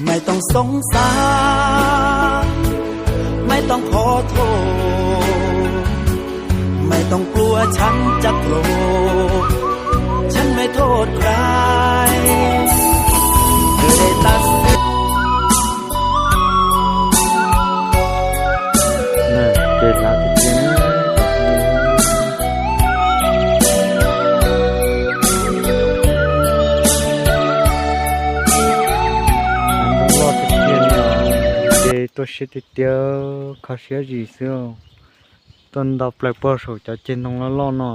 ไม่ต้องสงสาร ไม่ต้องขอโทษ ไม่ต้องกลัวฉันจะโกรธ ฉันไม่โทษใคร เธอได้ตัดสิน Ces hlav tiag tiag na. Ntoo loj tiag tiag li, ces tuaj siab tiag tiag, kho siab zis xwb. Tuaj nto plaws puag saum cov ceg ntoo loj loj no.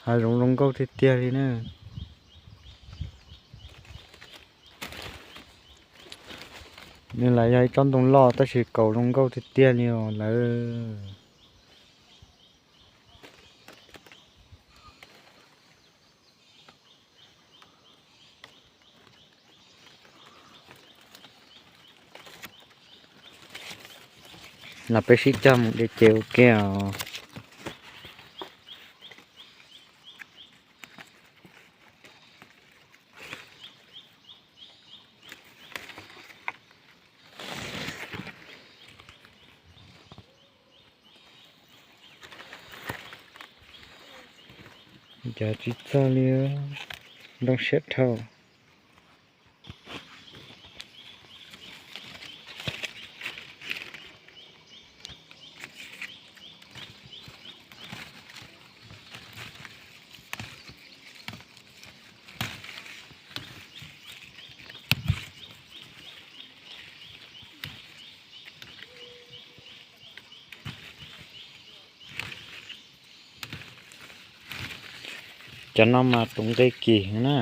Hav zoov zoo nkauj tiag tiag li na. Nws lam yog ib tsob ntoo loj tab sis kaus zoo nkauj tiag tiag li os lawv. Los peb sib cog mus de ces ua ke os. Cov tsis txog li, ntoo siab dhau. Cov no mas tus nqi kim na,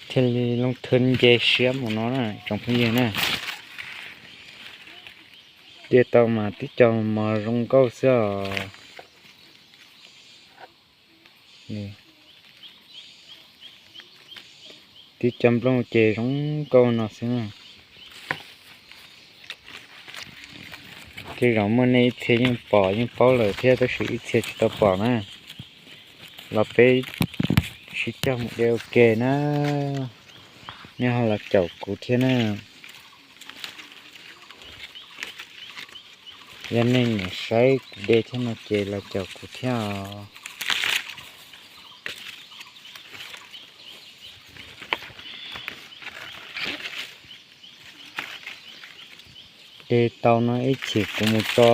thiaj li loo thwv nce siab mus no na tsoom phooj ywg na. Tiaj tau mas tib co mos zoo nkauj xwb os. Tib co nplooj ces zoo nkauj no xwb na. Tej zaum muaj nej ib txhia yeej pom yeej paub lawm thiab tab sis ib txhia tsis tau pom na. Los peb sib cog mus de ua ke na. Nej ho los caum kuv thiab na. Yog nej nyiam saib kuv de thiab no ces los caum kuv thiab os. De tau no ib chim kuv mus tso,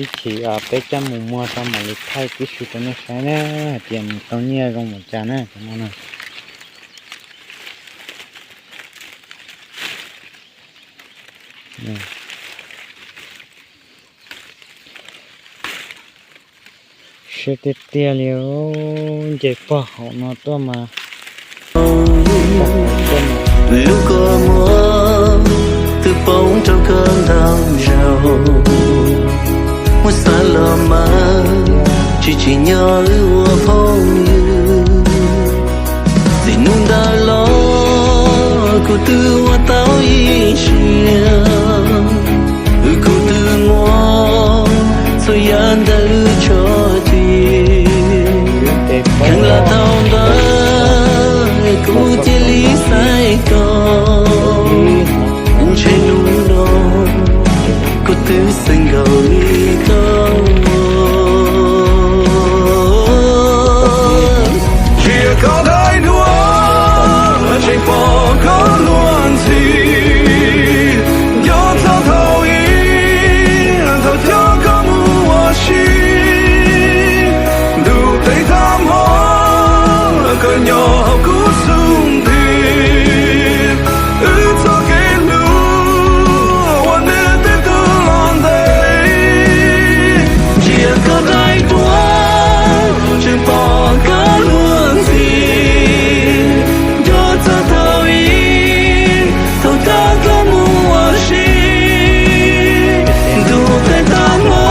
ib chim peb coj mus muag tau mam li thaij tib si rau nej saib na, hais tias mus tau nyiaj zoo mus cas na cov no na. Siab tiag tiag li, nce pog hauv no tuaj mas. Lub kua muag twb poob rau koj ntau zaus, muab xav los mas tsis tsim nyog wb ua phooj ywg. Txij hnub ntawd los kuv twb ua tau ib siab, wb kuj twb muaj txhua yam ntawm wb tso tseg. Kheev los tau ntawd kuv cia li xaiv koj, ntshe hnub no kuv twb xeeb nkaus li koj. Tsis yog koj daim duab, tseem pom koj luag ntxhi. Nco txog thaum ub, thaum coj koj mus ua si. Ntuj teev tag hmo, koj nyob hauv kuv xub ntiag. Wb txoj kev hlub ua nws twb tu los ntev. Tsis yog koj daim duab, tseem pom koj luag ntxhi. Nco txog thaum ub, thaum coj koj mus ua si. Ntuj teev tag hmo,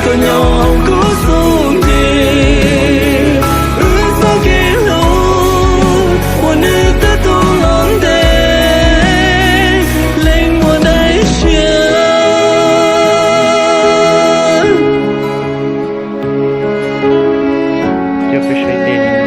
koj nyob hauv kuv xub ntiag. Wb txoj kev hlub ua nws twb tu los ntev. Leej muaj daim siab. Coj peb saib dej.